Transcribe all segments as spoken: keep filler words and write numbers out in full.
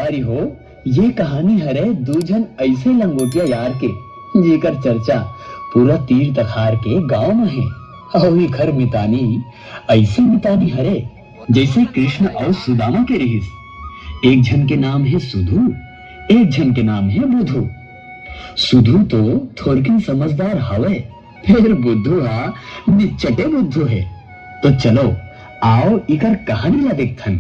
अरे हो, ये कहानी हरे दू झन अइसे लंगोटिया यार के, जेकर चर्चा पूरा तीर तखार के गांव म हे। अउ इखर मितानी अइसे मितानी हरे, जइसे कृष्ण अउ सुदामा के रिहिस। एक झन के नाम हे सुधु, एक झन के नाम हे बुधु। सुधु तो थोरकिन समझदार हवय, फेर बुद्धू हा निच्चटे बुद्धू हे। तो चलो, आओ इकर कहानी ला देखथन।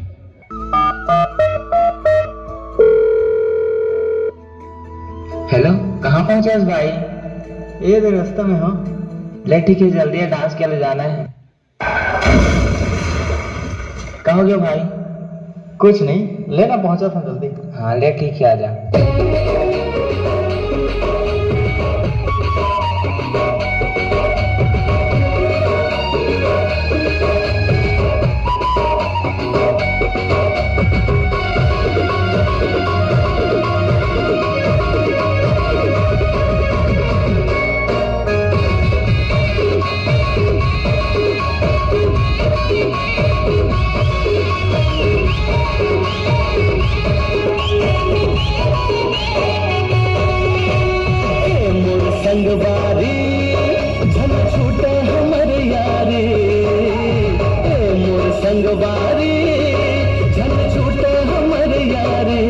हेलो, कहाँ पहुँचे हस भाई? ए दे, रास्ता में हो। ले ठीक है, जल्दी है, डांस के लिए जाना है। का हो गया भाई? कुछ नहीं, ले ना, पहुंचा था जल्दी। हाँ, ले ठीक है, आ जा। ए मोर संगवारी, झन छूटे हमर यारी। ए मोर संगवारी, झन छूटे हमर यारी।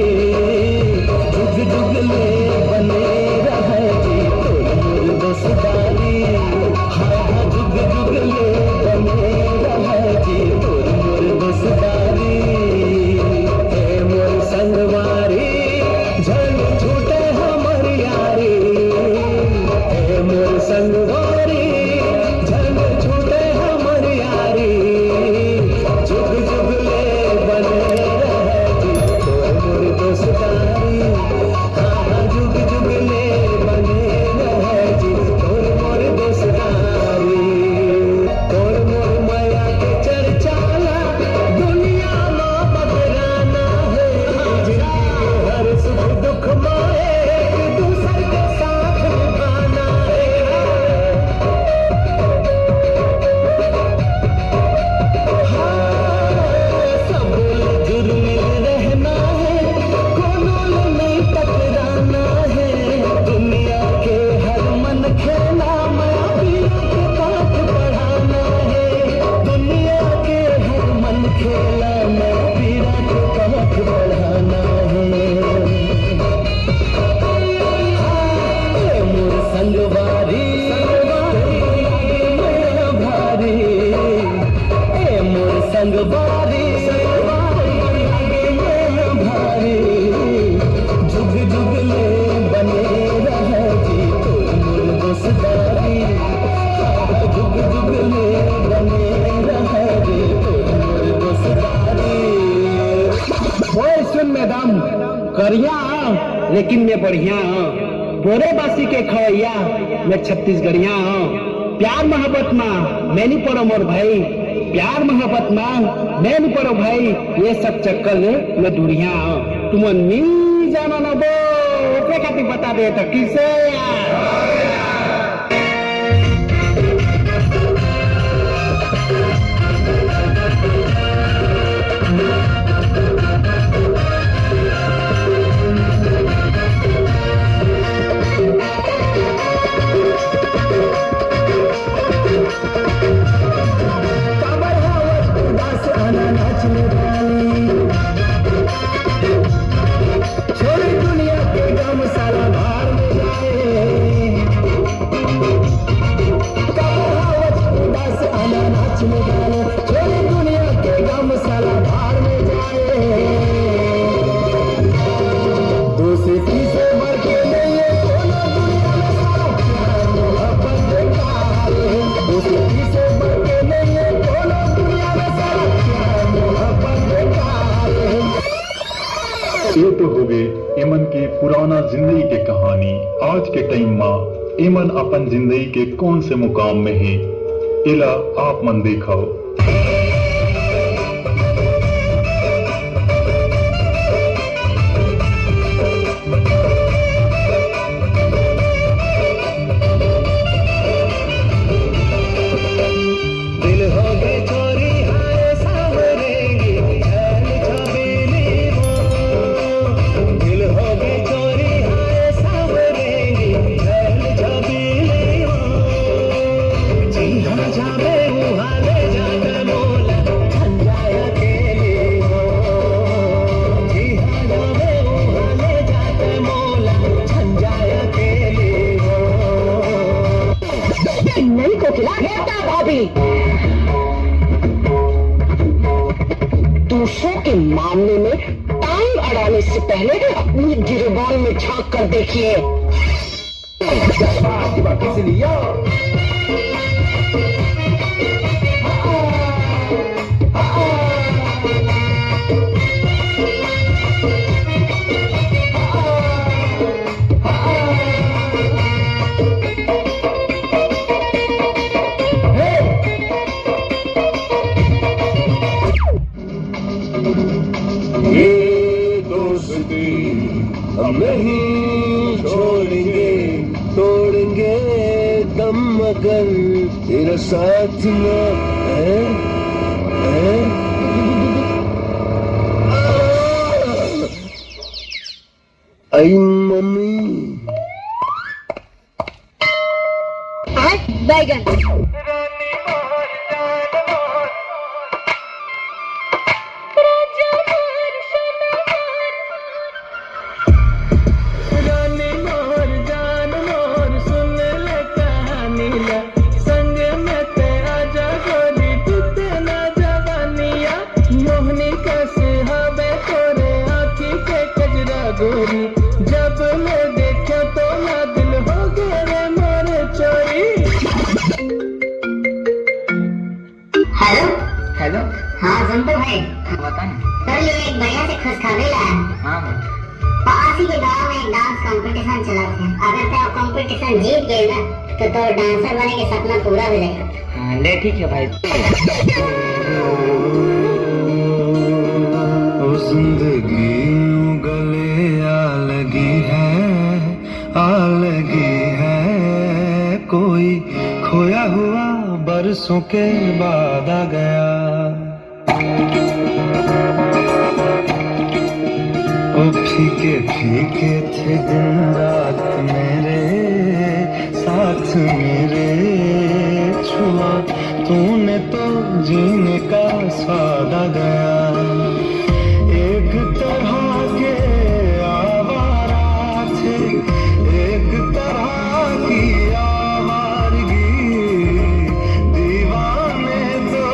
जुग जुग ले बने रहे जी तोर मोर दोस्तारी। हाँ, हाँ, जुग जुग ले बने रहे जी तोर मोर दोस्तारी। ए मोर संगवारी, झन छूटे हमर यारी। ए मोर संगवारी, झन छूटे हमर यारी। जुग जुग ले बने रहे जी तोर मोर दोस्तारी। हाँ, हाँ, जुग जुग ले बने रहे जी तोर मोर दोस्तारी। तोर मोर मया के चर्चा ला दुनिया मा बगराना हे। जिंदगी के हर सुख दुख मा एक दूसर के साथ निभाना हे। हाँ, सब जुर्मिल रहना हे, कोनो ले नहीं टकराना हे। दुनिया के हर मन खेला मा पीरा के पाठ पढ़ाना हे। दुनिया के हर मन खेला मा पीरा के पाठ पढ़ाना हे। ए मोर संगवारी, संगवारी भारी। ए मोर संगवारी, संगवारी लागे मन भारी। जुग जुग ले बने रहे जी तोर मोर दोस्तारी। जुग जुग ले बने रहे जी तोर मोर दोस्तारी। ओए सुन मैडम, करिया हंव, लेकिन मैं बढ़िया हंव। बोरे बासी के खवैया, मैं छत्तीसगढ़िया हंव। प्यार मोहब्बत मा मैं नी पड़ो मोर भाई, प्यार मोहब्बत मा मैं नी पड़ो भाई, ये सब चक्कर ले मैं दूरिया हंव। तुमन नी जानो ना बो, ओकरे खातिर बता दे तो किसे यार। काबर हवस उदास अनानाच में डाली। छोड़ दुनिया के गम साला भाड़ में जाए। काबर हवस उदास अनानाच में डाले। छोड़ दुनिया के गम साला भाड़ में जाए। दोस्ती से बढ़ के नहीं है कोनो दुनिया में साला प्यार मोहब्बत बेकार है। दोस्ती से बढ़ के नहीं है कोनो दुनिया में साला प्यार मोहब्बत बेकार है। ये तो होगे एमन के पुराना जिंदगी के कहानी। आज के टाइम मा एमन अपन जिंदगी के कौन से मुकाम में हे, एला आप मन देखव। दिल हो गए चोरी हाय सावरेंगी, चैन छबीली वो। बेटा भाभी, दूसरों के मामले में टांग अड़ाने से पहले अपनी गिरेबान में झांक कर देखिए। ये दोस्ती हम नहीं छोड़ेंगे, तोड़ेंगे दम मगर तेरा साथ ना है, है। आई मम्मी। आज बैगन। रानी मोर जान मोर सुन ले कहानिया, संग में ते आजा गोरी तू ते ना जवानिया, मोहनी कस हवे तोरे आँखी के कजरा गोरी, जब मैं देखा तो ना दिल हो गए रे मोरे चोरी। हेलो। हेलो। हाँ, सुन तो भाई। हाँ, बता ना। सर, ये एक बढ़िया से खुशखबरी लाया है। हाँ भाई। पास ही के गांव में एक डांस कंपटीशन चला था। अगर तो कंपटीशन जीत गए ना, तो तो डांसर बने के सपना पूरा हो जाएगा। हाँ, ले ठीक है भाई। ओ जिंदगी यूं गले आ लगी है, आ लगी है, कोई खोया हुआ बरसों के बाद आ गया। ओ फीके फीके थे दिन रात मेरे, साथ मेरे छुआ तूने तो जीने का स्वाद आ गया। एक तरह के आवारा थे, एक तरह की आवारगी। दीवाने तो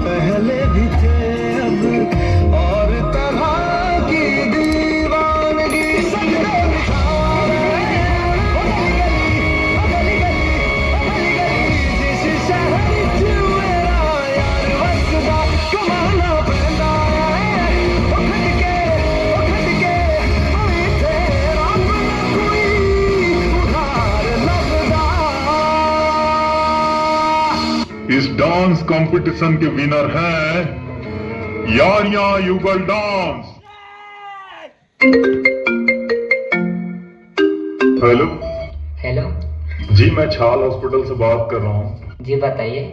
पहले भी थे, अब और तरह की दीवानगी। इस डांस कंपटीशन के विनर हैं यारियां युगल डांस। हेलो। हेलो। जी, मैं छाल हॉस्पिटल से बात कर रहा हूँ। जी, बताइए।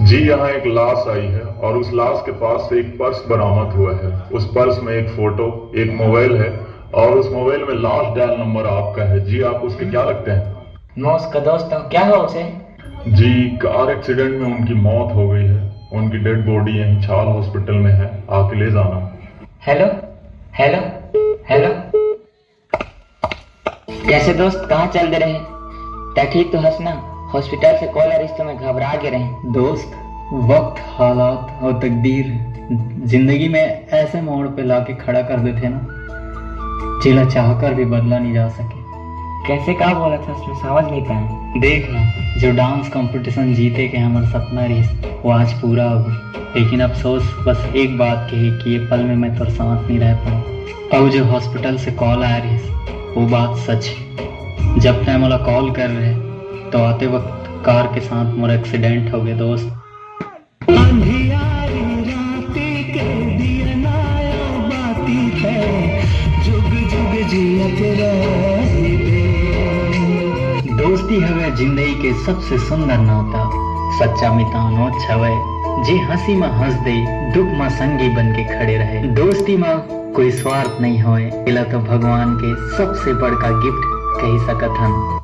जी, यहाँ एक लाश आई है और उस लाश के पास से एक पर्स बरामद हुआ है। उस पर्स में एक फोटो, एक मोबाइल है और उस मोबाइल में लास्ट डायल नंबर आपका है। जी, आप उसके क्या लगते हैं? मैं उसका दोस्त हूँ। क्या हुआ उसे? जी, कार एक्सीडेंट में उनकी मौत हो गई है। उनकी डेड बॉडी यहीं छाल हॉस्पिटल में है, आके ले जाना। Hello, hello, hello. कैसे दोस्त, कहाँ चल दे रहे? तै ठीक तो हस ना? हॉस्पिटल से कॉल आ रही तो मैं घबरा के रहे। दोस्त, वक्त, हालात और तकदीर जिंदगी में ऐसे मोड़ पे लाके खड़ा कर देते हैं ना, जिला चाहकर भी बदला नहीं जा सके। कैसे, क्या बोला था उसमें, समझ नहीं पाया। देख ना, जो डांस कंपटीशन जीते के हमारा सपना रही, वो आज पूरा हो गया। लेकिन अफसोस बस एक बात के है कि ये पल में मैं तोर साथ नहीं रह पाऊँ। अब जो हॉस्पिटल से कॉल आया रही, वो बात सच है। जब तय मोला कॉल कर रहे, तो आते वक्त कार के साथ मोर एक्सीडेंट हो गया दोस्त। अंधियारी राती के दिया नाया बाती है, जुग जुग जियत रही दे। दोस्ती हवे जिंदगी के सबसे सुंदर नाता। सच्चा मितान ओ हवे, जे हंसी म हंस दे, दुख म संगी बन के खड़े रहे। दोस्ती म कोई स्वार्थ नहीं होए, एला तो भगवान के सबसे बड़का गिफ्ट कही सकत हन।